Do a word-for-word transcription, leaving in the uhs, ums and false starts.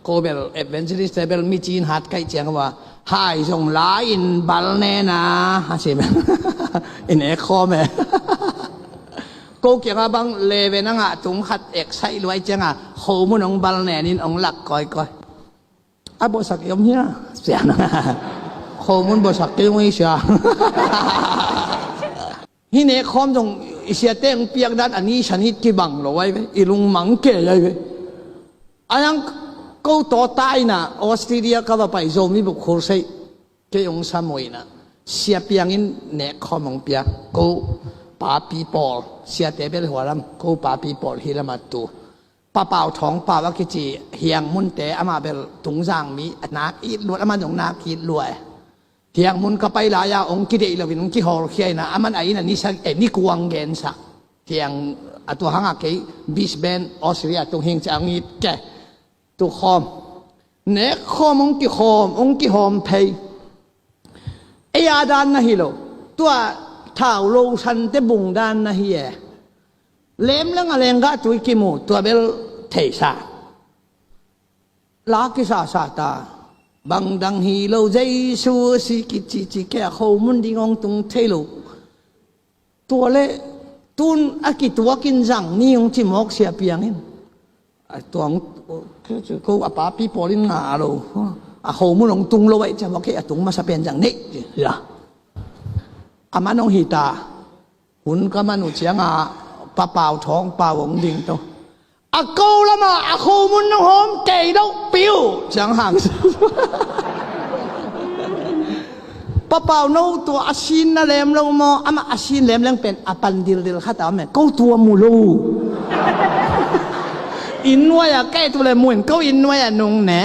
Ko bel evangelist te bel mi cin hat kaih ciang a, hai zong la in bal nena a si. In ek khawm e. Ko kiangah bang leven a ngah tung khat ek saih luai ciangah khomun hong bal nenin hong lak kawikawi. A bawsak i om hia? Sian. Khomun bawsak kei ung i sia. Hih nek khawm zong i siate hong piak dan a ni san hit kibang lo ai ve. I lungmang kei ai ve. A nang ko tawta inah Australia ka va pai Zomi buk khur sei. Kei hong sam uh inah sia piangin nek khawm hong piak. Ko papi pawl siate bel hualam ko papi pawl hi lamah tu. Papau Thawngpau a kici Hiangmunte amah bel Tungzang mi a nak it luat, amah zong nak it luat. Hiangmun ka pai lai-a hong kideih loin hong kihawlkhia inah aman a inn a nisa e ni kuang gensak. Hiang a tua hangah kei Brisbane Australia tung hing ci a hong it ke. Tu khawm nek khawm hong kikhawm hong kihawm phei. Ei a dan na hi lo. Tua thau lo sante bung dan na hi e. Lemleng a lenggah tui kimu tua bel theisa. La kisasa ta. Bang dang hi lo Jesu a si kicici kei a khomun ding hong tung thei lo. Tua le tun a kituakin zang ni hong ci mawk sia piangin. A tuang ko a papi pawlin nga a lo. A khomun hong tung lo aih cia mawk kei a tung masa pen zang neih. Ya. A man hong hita. Hun ka man uh cianga Papau Thawngpau hong ding to. A ko lama a khomun nong hawm kei doh piu ciang hang. Papau no tua a sin na lem lo maw? Amah a sin lemleng pen a pan dildil khat a om e. Ko tua mu lo. Inn nuai a kei tu le mu in ko inn nuai a nung ne.